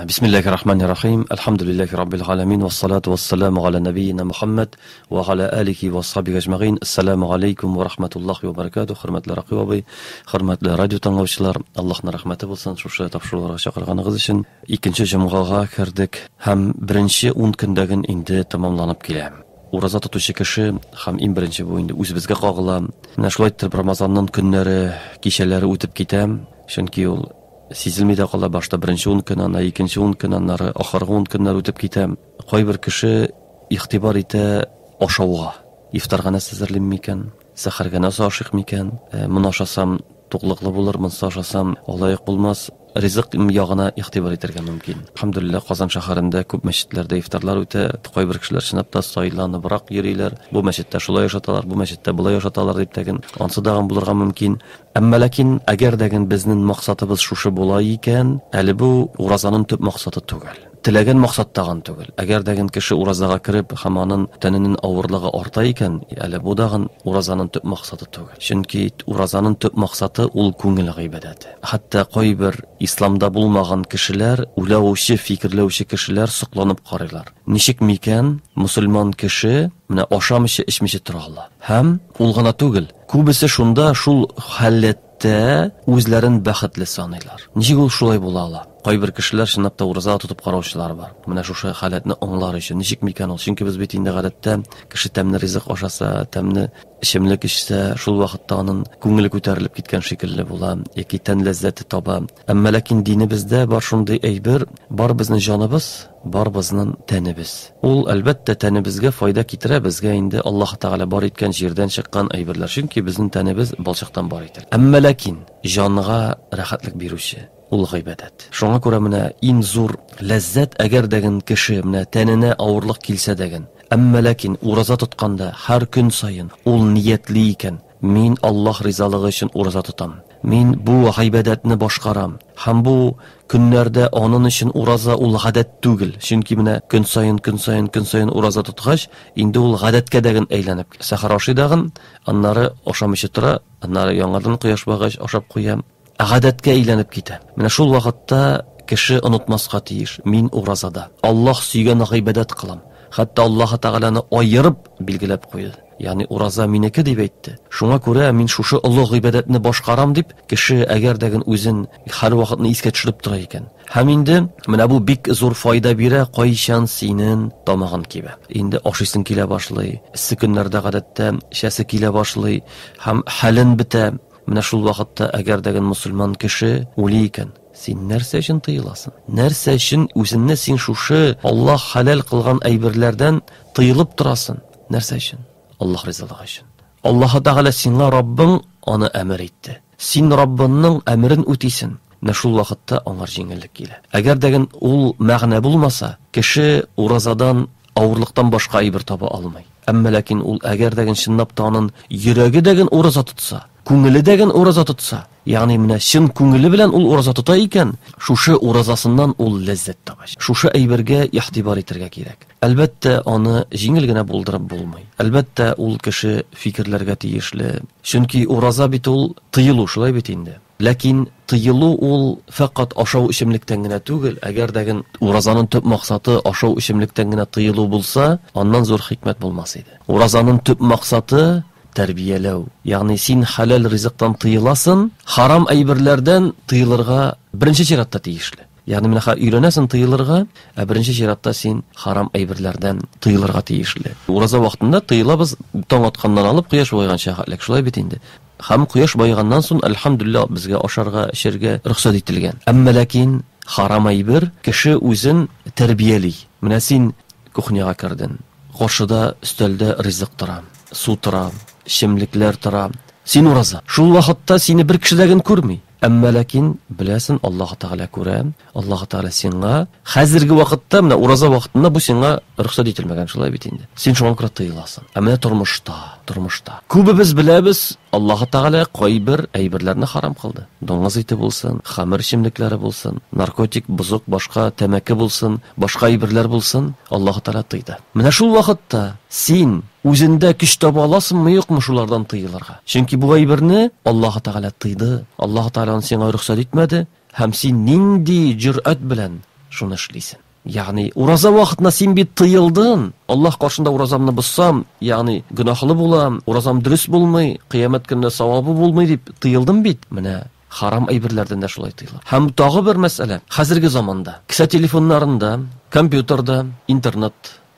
Бисмиллахи рахмани рахим. Әлхәмдүлилләһи раббил галәмин. Вассалату вассаламу аля набийина Мухаммад ва аля алихи ва асхабихи әҗмәгыйн. Ассаламу алейкум ва рахматуллахи ва баракатуһ. Хөрмәтле Ракыйп абый, хөрмәтле радио тыңлаучылар, Аллаһның рәхмәте булсын шушы тапшыруларга чакырганыгыз өчен. Икенче җомгага кердек һәм беренче 10 көндәген инде тәмамланып килә. Ураза тотучы кеше һәм иң беренче бу инде үзебезгә кагыла. Менә шулай итеп Рамазанның көннәре, кичәләре үтеп китә. Чөнки ул сизелми дә кала, башта беренче 10 көн, аннары икенче 10 көн, аннары ахыргы 10 көннәр үтеп китә. Кайбер кеше игътибар итә ашауга. Ифтарга нәрсә әзерлим микән? Сәхәргә нәрсә ашыйк микән? Моны ашасам туклыклы булыр, монысы ашасам алай ук булмас. Ризык ягына игътибар итәргә мөмкин. Әлхәмдүлилләһ, Казан шәһәрендә күп мәчетләрдә ифтарлар үтә. Кайбер кешеләр чынлап та сайланыбрак йөриләр. Бу мәчеттә шулай ашаталар, бу мәчеттә болай ашаталар дип тәген. Ансы дагын булырга мөмкин. Әмма ләкин әгәр дәген безнең максатыбыз шушы була икән, әле бу уразаның төп максаты түгел. Теләгән максат тагын түгел. Әгәр дәген кеше уразага кереп һәм анын тәненең авырлыгы арта икән, әле бу дагын уразаның төп максаты түгел. Чөнки уразаның төп максаты ул күңел гыйбадәте. Хәтта кайбер исламда булмаган кешеләр, уйлаучы, фикерләүче кешеләр сокланып карыйлар. Ничек микән мусульман кеше менә ашамыйча, эчмичә тора ала? Һәм ул гына түгел, күбесе шунда шул халәттә үзләрен бәхетле саныйлар. Ничек ул шулай була ала? Кайбер кешеләр чынлап та ураза тотып караучылар бар. Менә шушы халәтне аңлар өчен ничек микән ул? Чөнки без бит инде гадәттә кеше тәмле ризык ашаса, тәмле эчемлек эчсә, шул вакытта аның күңеле күтәрелеп киткән шикелле була, яки тән ләззәте таба. Әмма ләкин динебездә бар шундый әйбер, бар безнең җаныбыз, бар безнең тәнебез. Ул, әлбәттә, тәнебезгә файда китерә, безгә инде Аллаһ Тәгалә бар иткән җирдән чыккан әйберләр. Чөнки безнең тәнебез балчыктан бар ителә. Әмма ләкин җанга рәхәтлек бирүче ул гыйбадәт. Шуңа күрә менә иң зур ләззәт, әгәр дәген кеше менә тәненә авырлык килсә дәген, әмма ләкин ураза тотканда һәр көн саен ул ниятли икән, мин Аллаһ ризалыгы өчен ураза тотам, мин бу гыйбадәтне башкарам, һәм бу көннәрдә анын өчен ураза ул гадәт түгел, чөнки менә көн саен, көн саен, көн саен ураза тоткач, инде ул гадәткә дәген әйләнеп, сәхәр ашый дагын, аннары ашамыйча тора, аннары яңадан кояш багач ашап куя, гадәткә әйләнеп китә. Менә шул вакытта кеше онытмаска тиеш, мин уразада, Аллаһ сөйгән гыйбадәт кылам. Хәтта Аллаһ Тәгаләне аерып билгеләп куйды. Ягъни ураза минеке дип әйтте. Шуңа күрә мин шушы олы гыйбадәтне башкарам дип, кеше әгәр дәген үзен һәр вакытны искә төшереп тора икән. Һәм инде менә бу бик зур файда бирә, кайчан синен тамагын кибә. Инде ашыйсың килә башлый, эссе көннәрдә гадәттә эчәсе килә башлый һәм хәлен бетә. Менә шул вакытта әгәр дәген мусульман кеше үле икән, син нәрсә өчен тыеласың? Нәрсә өчен үзеңне син шушы Аллаһ хәләл кылган әйберләрдән тыелып торасың? Нәрсә өчен? Аллаһ ризалыгы өчен. Аллаһ Тәгалә сиңа Раббың аны әмер итте. Син Раббыңның әмерен үтисең. Менә шул вакытта аңар җиңеллек килә. Әгәр дәген ул мәгънә булмаса, кеше уразадан авырлыктан башка әйбер таба алмый. Әмма ләкин ул әгәр дәген чынлап та анын йөрәге дәген ураза тотса, күңеле дәген ураза тотса, ягъни менә чын күңеле белән ул ураза тота икән, шушы уразасыннан ул ләззәт таба. Шушы әйбергә игътибар итәргә кирәк. Әлбәттә, аны җиңел генә булдырып булмый. Әлбәттә, ул кеше фикерләргә тиешле. Чөнки ураза бит ул тыелу, шулай бит инде. Ләкин тыелу ул фәкать ашау эчемлектән генә түгел, әгәр дәген уразаның төп максаты ашау эчемлектән генә тыелу булса, аннан зур хикмәт булмас иде. Уразаның төп максаты тәрбияләү. Ягъни син хәләл ризыктан тыеласың, харам әйберләрдән тыелырга беренче чиратта тиешле. Ягъни менә өйрәнәсең тыелырга, ә беренче чиратта син харам әйберләрдән тыелырга тиешле. Ураза вакытында тыелабыз таң атканнан алып кояш баеганча хәтлек, шулай бит инде. Һәм кояш баеганнан соң, әлхәмдүлилләһ, безгә ашарга, эчәргә рөхсәт ителгән. Әмма ләкин харам әйбер кеше үзен тәрбияли. Менә син кухняга кердең. Каршыда өстәлдә ризык тора, су тора, эчемлекләр тора. Син ураза. Шул вакытта сине бер кеше дә генә күрми. Әмма ләкин беләсең, Аллаһ Тәгалә күрә, Аллаһ Тәгалә сиңа хәзерге вакытта, менә ураза вакытында бу сиңа рөхсәт ителмәгән, шулай бит инде. Син шуңа күрә тыеласың. Ә менә тормышта. Күбебез беләбез, Аллаһ Тәгалә кайбер әйберләрне харам кылды. Дуңгыз ите булсын, хәмер эчемлекләре булсын, наркотик, бозык, башка тәмәке булсын, башка әйберләр булсын, Аллаһ Тәгалә тыйды. Менә шул вакытта син үзендә көч таба аласыңмы, юкмы шулардан тыелырга? Чөнки бу әйберне Аллаһ Тәгалә тыйды. Аллаһ Тәгалә аны сиңа рөхсәт итмәде, һәм син нинди җөрьәт белән шуны эшлисең. Ягъни ураза вакытында син бит тыелдың. Аллаһ каршында уразамны бозсам, ягъни гөнаһлы булам, уразам дөрес булмый, кыямәт көнендә савабы булмый дип тыелдым бит. Менә харам әйберләрдән дә шулай тыела. Һәм тагы бер мәсьәлә. Хәзерге заманда кесә телефоннарында, компьютерда интернет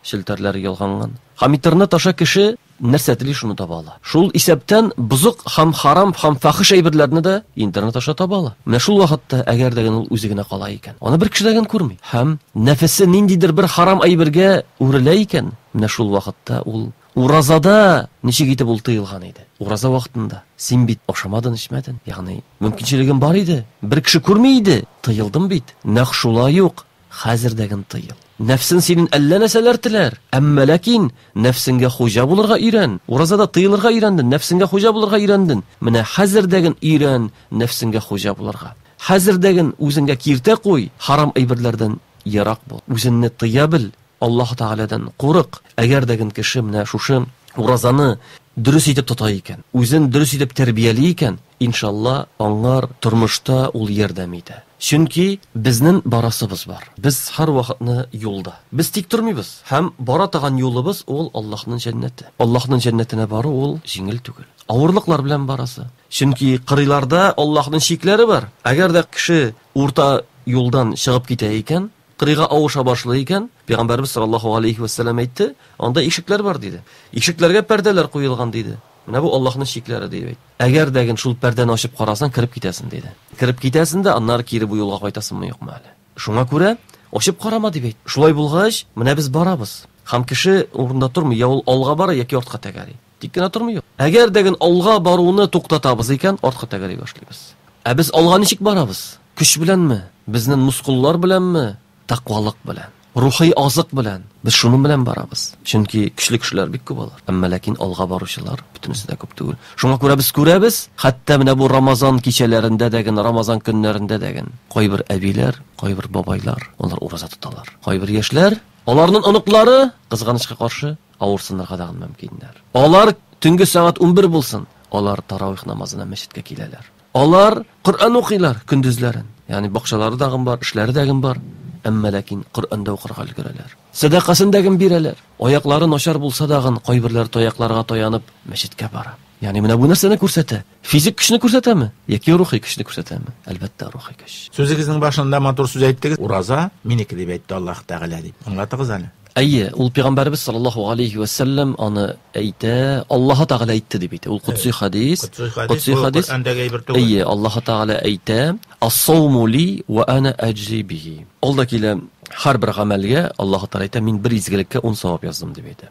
челтәрләре ялганган. Һәм интернет аша кеше нәрсә тели, шуны таба ала. Шул исәптән бозык һәм харам һәм фахиш әйберләрне дә интернет аша таба ала. Менә шул вакытта, әгәр дә ул үзе генә кала икән, аны бер кеше дә генә күрми. Һәм нәфесе ниндидер бер харам әйбергә үрелә икән, менә шул вакытта ул уразада ничек итеп ул тыелган иде. Ураза вакытында син бит ашамадың, эчмәдең. Ягъни мөмкинчелегең бар иде, бер кеше күрми иде, тыелдың бит. Нәкъ шулай ук хәзер дә генә тыел. Нәфсең синең әллә нәрсәләр теләр, әмма ләкин нәфсеңгә хуҗа булырга өйрән. Уразада тыелырга өйрәндең, нәфсеңгә хуҗа булырга өйрәндең. Менә хәзер дә генә өйрән нәфсеңгә хуҗа булырга. Хәзер дә генә үзеңгә киртә куй, харам әйберләрдән ерак бул. Үзеңне тыя бел, Аллаһ Тәгаләдән курык. Әгәр дә генә кеше менә шушы уразаны дөрес итеп тота икән, үзен дөрес итеп тәрбияли икән, иншалла, аңар тормышта ул ярдәм итә. Чөнки безнең барасыбыз бар. Без һәрвакытны юлда. Без тик тормыйбыз. Һәм бара торган юлыбыз ул Аллаһның җәннәте. Аллаһның җәннәтенә бару ул җиңел түгел. Авырлыклар белән барасы. Чөнки кырыйларда Аллаһның чикләре бар. Әгәр дә кеше урта юлдан чыгып китә икән, кырыйга авыша башлый икән, Пәйгамбәрбез саллаллаһу алейхи ва сәлләм әйтте, анда ишекләр бар диде. Ишекләргә пәрдәләр куелган диде. Менә бу Аллаһның чикләре дип әйтте. Әгәр дә шул пәрдәне ачып карасаң, кереп китәсең диде. Кереп китәсең дә, аннары кире бу юлга кайтасыңмы, юкмы әле. Шуңа күрә ачып карама дип әйтте. Шулай булгач, менә без барабыз. Һәм кеше урында тормый, я ул алга бара, яки артка тәгәри. Тик кенә тормый. Әгәр дә алга баруны туктатабыз икән, артка тәгәри башлыйбыз. Ә без алга ничек барабыз? Көч беләнме? Безнең мускуллар беләнме? Тәкъвалык белән. Рухи азык белән. Без шуның белән барабыз. Чөнки көчле кешеләр бик күп алар. Әмма ләкин алга баручылар бөтенесе дә күп түгел. Шуңа күрә без күрәбез, хәтта менә бу Рамазан кичәләрендә дә генә, Рамазан көннәрендә дә генә кайбер әбиләр, кайбер бабайлар, алар ураза тоталар. Кайбер яшьләр, аларның оныклары, кызганычка каршы, авырсынырга да мөмкиннәр. Алар төнге сәгать 11 булсын, алар таравих намазына мәчеткә киләләр. Алар Коръән укыйлар көндезләрен. Ягъни бакчалары да бар, эшләре дә бар. Әмма ләкин Коръәндә укырга өлгерәләр. Сәдакасын да бирәләр. Аяклары начар булса да, кайберләре таякларга таянып мәчеткә бара. Ягъни менә бу нәрсәне күрсәтә? Физик көчне күрсәтәме яки рухи көчне күрсәтәме? Әлбәттә, рухи көч. Сүзегезнең башында матур сүз әйттегез. Ураза минеке дип әйтте Аллаһ Тәгалә дип. Аңлатыгыз әле. Әйе, ул Пәйгамбәрбез саллаллаһу алейхи ва сәлләм аны әйтә, Аллаһ Тәгалә әйтте дип әйтә. Ул кудси хадис. Кудси хадис. Коръәндәге әйбер түгел. Әйе, Аллаһ Тәгалә әйтә: "Ас-сауму ли ва ана аджзи бихи". Ул да килә һәрбер гамәлгә Аллаһ Тәгалә әйтә, мин бер изгелеккә 10 савап яздым дип әйтә.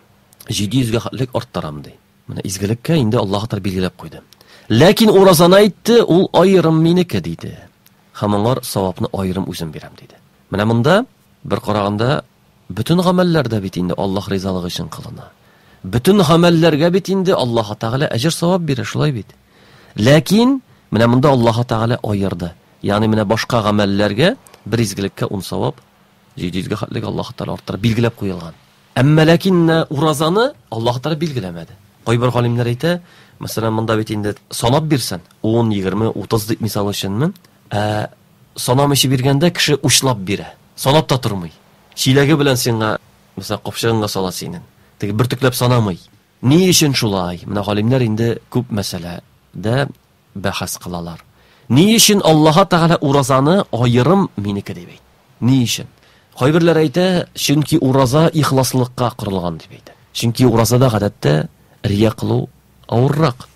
700гә хәтлек арттырам ди. Менә изгелеккә инде Аллаһ Тәгалә билгеләп куйды. Ләкин уразаны әйтте, ул аерым минеке диде. Һәм аңар савапны аерым үзем бирәм диде. Менә монда бер караганда бөтен гамәлләр дә бит инде Аллаһ ризалыгы өчен кылына. Бөтен гамәлләргә бит инде Аллаһ Тәгалә әҗер савап бирә, шулай бит. Ләкин менә монда Аллаһ Тәгалә аерды. Ягъни менә башка гамәлләргә бер изгелеккә 10 савап, 700гә хәтлек Аллаһ Тәгалә арттырып билгеләп куелган. Әмма ләкин менә уразаны Аллаһ Тәгалә билгеләмәде. Кайбер галимнәр әйтә, мәсәлән, монда бит инде санап бирсән, 10, 20, 30 дип мисал өченме, ә санамыйча биргәндә кеше учлап бирә. Санап та тормый. Чиләге белән сиңа, мәсәлән, капчыгыңа сала синең. Теге бөртекләп санамый. Ни өчен шулай? Менә галимнәр инде күп мәсьәләдә бәхәс кылалар. Ни өчен Аллаһ Тәгалә уразаны аерым минеке дип әйтте? Ни өчен? Кайберләр әйтә, чөнки ураза ихласлыкка корылган дип әйтә. Чөнки уразада гадәттә рия кылу авыррак.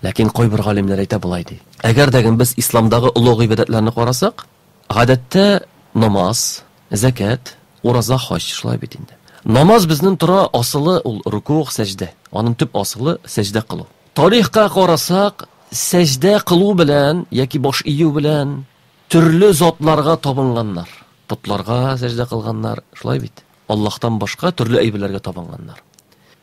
Ләкин кайбер галимнәр әйтә болай ди. Әгәр дә без исламдагы олы гыйбадәтләрне карасак, гадәттә намаз, зәкят, ураза, хаҗ шулай бит инде. Намаз безнең тора асылы ул рукуг, сәҗдә. Аның төп асылы сәҗдә кылу. Тарихка карасак, сәҗдә кылу белән яки баш ию белән төрле затларга табынганнар. Потларга сәҗдә кылганнар, шулай бит. Аллаһтан башка төрле әйберләргә табынганнар.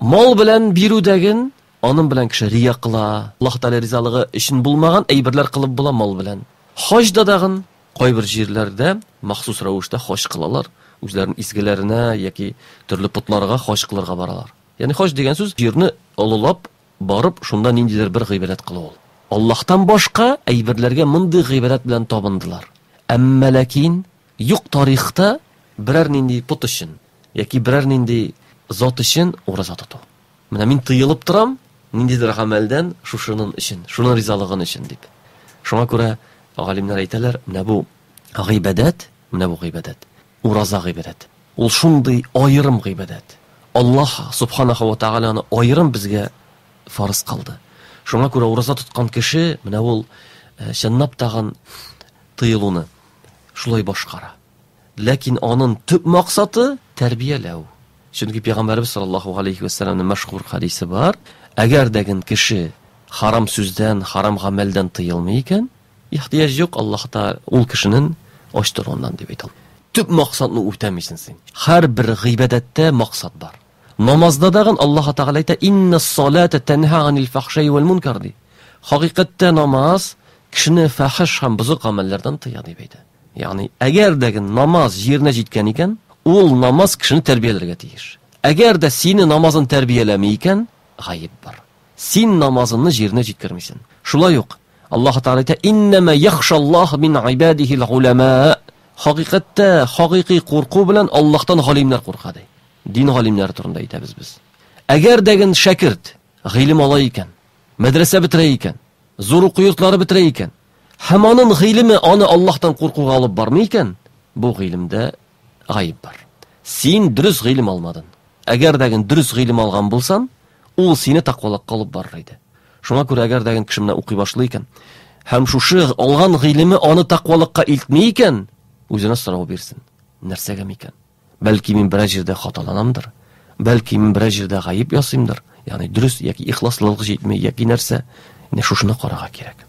Мал белән бирүдәген аның белән кеше рия кыла, Аллаһ Тәгалә ризалыгы өчен булмаган әйберләр кылып була мал белән. Хаҗда дагын кайбер җирләрдә махсус рәвештә хаҗ кылалар, үзләренең изгеләренә яки төрле потларга хаҗ кылырга баралар. Ягъни хаҗ дигән сүз җирне олылап барып, шунда ниндидер бер гыйбадәт кылу ул. Аллаһтан башка әйберләргә мондый гыйбадәт белән табындылар. Әмма ләкин юк тарихта Берәр нинди пот өчен яки берәр нинди зат өчен ураза тоту. Менә мин тыелып торам ниндидер гамәлдән шушының өчен, шуның ризалыгын өчен дип. Шуңа күрә галимнәр әйтәләр, менә бу гыйбадәт, менә бу гыйбадәт, ураза гыйбадәт. Ул шундый аерым гыйбадәт. Аллаһ субханаһу ва тааля аны аерым безгә фарыз кылды. Шуңа күрә ураза тоткан кеше менә ул чынлап тагын тыелуны шулай башкара. Ләкин аның төп максаты тәрбияләү. Чөнки Пәйгамбәрбез саллаллаһу алейхи ва сәлламнең мәшһүр хадисе бар. Әгәр дә кеше харам сүздән, харам гамәлдән тыелмый икән, ихтыяҗ юк Аллаһ та ул кешенең ач торуыннан дип әйтә. Төп максатны үтәмисең син. Һәрбер гыйбадәттә максат бар. Намазда дагын Аллаһ Тәгалә әйтә: "Инна салата танһа анил фахшаи вал мункар" ди. Хакыйкатьтә намаз кешене фахиш һәм бозык гамәлләрдән тыя дип әйтә. Ягъни, әгәр дә намаз җиренә җиткән икән, ул намаз кешене тәрбияләргә тиеш. Әгәр дә сине намазын тәрбияләми икән, гаеп бар. Син намазыңны җиренә җиткермисең. Шулай ук Аллаһ Тәгалә әйтә: "Иннама яхшаллаһ мин ибадихил улама". Хакыйкатьтә хакыйкый курку белән Аллаһтан галимнәр курка ди. Дин галимнәре турында әйтәбез без. Әгәр дә шәкерт гыйлем ала икән, мәдрәсә бетерә икән, зур уку йортлары бетерә икән, һәм аның гыйлеме аны Аллаһтан куркуга алып бармый икән, бу гыйлемдә гаеп бар. Син дөрес гыйлем алмадың. Әгәр дә дөрес гыйлем алган булсаң, ул сине тәкъвалыкка алып барыр иде. Шуңа күрә әгәр дә кеше менә укый башлый икән, һәм шушы алган гыйлеме аны тәкъвалыкка илтми икән, үзенә сорау бирсен. Нәрсәгә микән? Бәлки мин берәр җирдә хаталанамдыр, бәлки мин берәр җирдә гаеп ясыймдыр, ягъни дөрес яки ихласлылык җитми, яки нәрсә. Менә шушыны карарга кирәк.